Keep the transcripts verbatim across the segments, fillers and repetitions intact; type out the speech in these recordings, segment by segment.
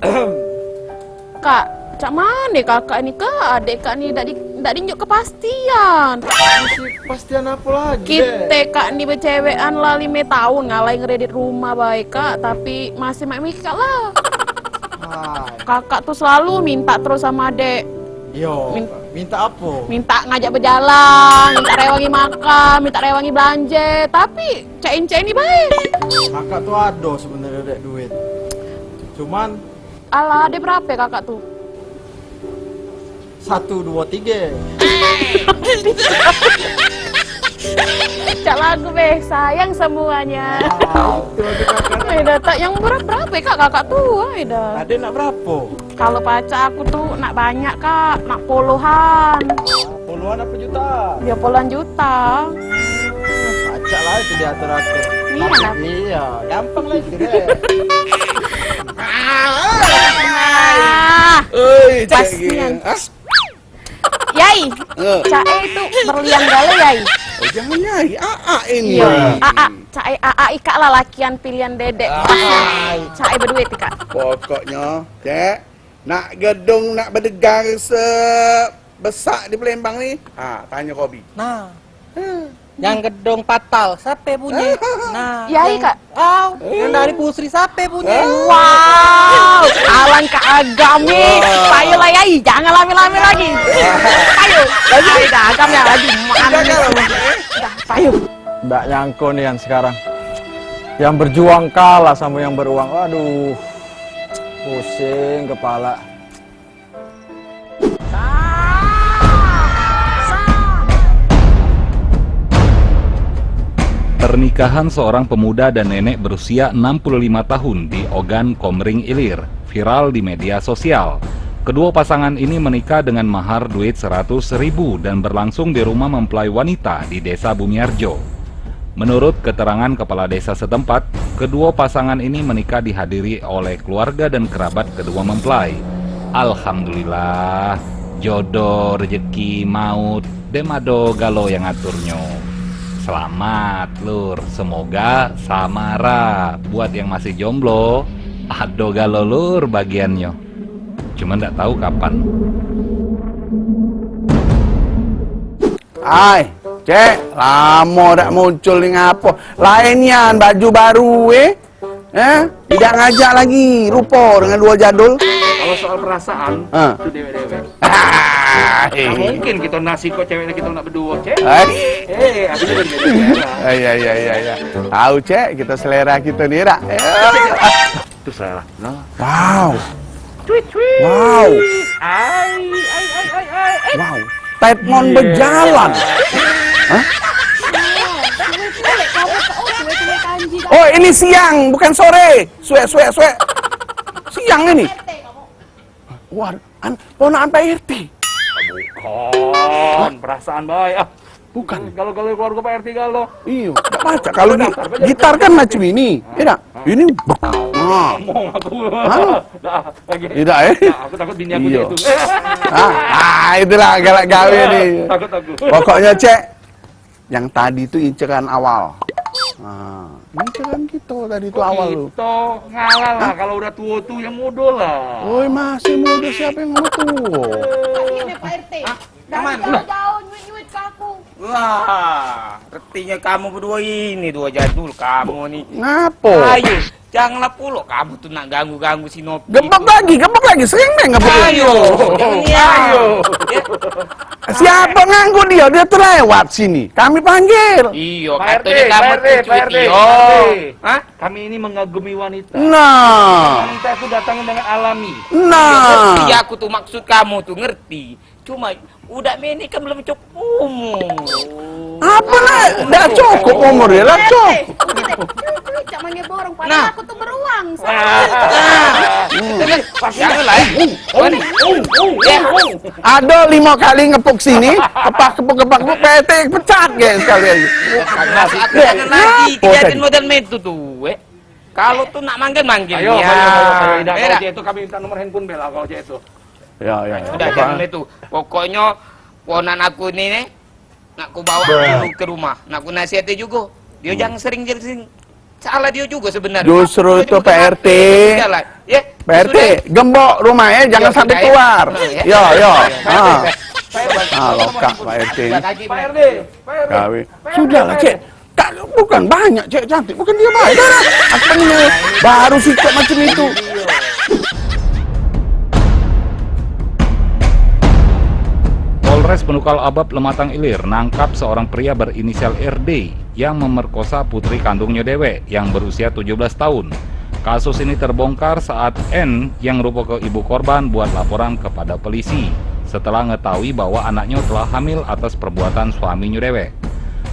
Kak, cak mane kakak ni, Kak? Adek kak ni dak di, dak dinjuk kepastian. Masih kepastian apa lagi, Dek? Kite kak ni becewekan lah lime taun, ngalai ngeredit rumah bae, Kak, tapi masih mak mikir lah. Hai. Kakak tu selalu minta terus sama adek. Yo, Min- minta apa? Minta ngajak bejalan, minta rewangi makan, minta rewangi belanje, tapi cak ini, cak ini bae. Kakak tu ado sebenarnya, Dek, duit. Cuman Alah, ade berape kakak tu? Satu, dua, tiga. Cak lagu be, sayang semuanya. Wow, itu ada kakak. Ai dah, tak yang berat berape kak, kakak tu? Ai dah. Ade nak berape? Kalau pacak aku tu nak banyak kak, nak puluhan. Puluhan apa juta? Ya puluhan juta. Pacak lah itu diatur-atur. Iya lah. Iya, gampang lah itu deh. Ah, oi, pas nian. Yai, eh. Cae itu berlian gale, Yai. Oh, jangan Yai, Aa ini. Iya, Aa, Cae Aa ikak lah lakian pilihan dedek. Pas nian. Cae beduit ikak. Pokoknya, Cek, nak gedung, nak bedegar sebesak di Palembang ni, ha, tanyo Kobi. Nah. Yang gedung Patal, sape punye? Nah, Yai, yang, kak. Au, yang dari Pusri, sape punye? Wow, alangkah agam ni. Wah. Payo lah, Yai, jangan lame-lame lagi. Payo. Lagi? Ai, dah, agam ya, lagi. Mana ni? Dah, payo. Ndak nyangko nian sekarang. Yang berjuang kalah sama yang beruang. Aduh, pusing kepala. Pernikahan seorang pemuda dan nenek berusia enam puluh lima tahun di Ogan Komering Ilir viral di media sosial. Kedua pasangan ini menikah dengan mahar duit seratus ribu dan berlangsung di rumah mempelai wanita di Desa Bumiarjo. Menurut keterangan kepala desa setempat, kedua pasangan ini menikah dihadiri oleh keluarga dan kerabat kedua mempelai. Alhamdulillah, jodoh, rejeki, maut, dem ado galo yang ngaturnyo. Selamat, Lur. Semoga samara. Buat yang masih jomblo, ado galo, Lur, bagiannyo. Cuman dak tahu kapan. Ai, Cek, lamo dak muncul ni ngapo? Laen nian baju baru, eh? Eh? Idak ngajak lagi rupo dengan duo jadul. Kalau soal perasaan, ah, itu dewek-dewek. Nah, mungkin kita nasib kok cewek kita nak berdua, Cek. Ai. Eh, habis itu beda selera. Ai, ai, ai, ai, ai. Tahu, Cek, kita selera kita ni, dak? Itu selera. Nah. Wow. Tweet, tweet. Wow. Ai, ai, ai, ai, ai. Eh. Wow. Tetmon, iya, berjalan. Hah? Oh, ini siang, bukan sore. Suek, suek, suek. Siang ini. Wah, an-, ponakan Pak R T. Bukan, perasaan bae. Ah. Bukan. Kalau, kalau keluarga Pak R T kalau. Iyo, dak pacak. Kalau gi-, gitar kan macam ini, ya dak? Ini, nah. Ngomong aku. Hah? Dah, lagi. Tidak, eh? Nah, aku takut bini aku. Iyo. Dia itu. Ah, ah, itulah galak gawe ni. Takut aku. Pokoknya, Cek, yang tadi tu inceran awal. Nah, inceran kita tadi tu awal tu. Kita ngalah lah, kalau udah tua tu yang muda lah. Oi, masih muda, siapa yang mau tua? Ini Pak R T. Hah? Dari mana? Jauh-jauh nyuit-nyuit ke aku. Wah, retinyo kamu berdua ini, dua jadul kamu ni. Ngapo? Ayo, janganlah pulo kamu tu nak ganggu-ganggu si Nopi. Gebek lagi, gebek lagi, sering main gebek. Ayo, jangan nian. Ayo. Ya. Siapa nganggu dia? Dia tu lewat sini. Kami panggil. Iyo, Pak R T, katonyo kamu Pak R T, tu cuit Pak R T, iyo. Pak R T. Hah? Kami ini mengagumi wanita. Nah. Wanita itu datang dengan alami. Nah. Ngerti aku tu, maksud kamu tu, ngerti. Cuma, udah mini kan belum cukup umur. Apa lah? Dah cukup umur ya lah, Cok. Eh, eh, eh, eh, cak manggil borong, padahal aku tu beruang. Nah. Jangan lah, eh. Ado limo kali ngepuk sini, kepak, kepuk, kepak, kepuk, P T pecat, guys, sekalian. Masuk aku jangan lagi, kejadian model itu tu, eh. Kalau tu nak manggil, manggil. Ayo, ayo, ayo, ayo. Idak, kalau cak itu kami minta nomor handphone be lah, kalau cak itu. Ya, ya. Sudah, jangan itu. Pokoknyo, ponan aku ni, ni, nak ku bawa dulu ke rumah. Nak ku nasihati jugo. Dio jangan sering, jangan sering. Salah dio jugo sebenarnyo. Justru itu, Pak R T. Jalan. Ya. Pak R T, gembok rumah eh, jangan sampai keluar. Yo, yo. Ha. Ha, lokak Pak R T ni. Gawe. Sudahlah, Cek. Tak, bukan banyak cewek cantik, bukan dia banyak. Aku ni baru sikit macam itu. Polres Penukal Abab Lematang Ilir nangkap seorang pria berinisial R D yang memerkosa putri kandungnya dewek yang berusia tujuh belas tahun. Kasus ini terbongkar saat N yang rupa ke ibu korban buat laporan kepada polisi setelah ngetahui bahwa anaknya telah hamil atas perbuatan suaminya dewek.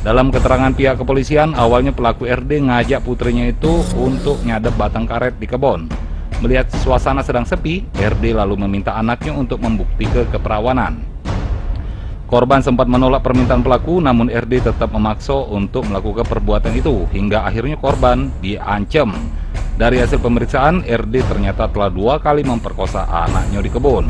Dalam keterangan pihak kepolisian, awalnya pelaku R D ngajak putrinya itu untuk nyadep batang karet di kebon. Melihat suasana sedang sepi, R D lalu meminta anaknya untuk membuktikan keperawanan. Korban sempat menolak permintaan pelaku, namun R D tetap memaksa untuk melakukan perbuatan itu hingga akhirnya korban diancam. Dari hasil pemeriksaan, R D ternyata telah dua kali memperkosa anaknya di kebun.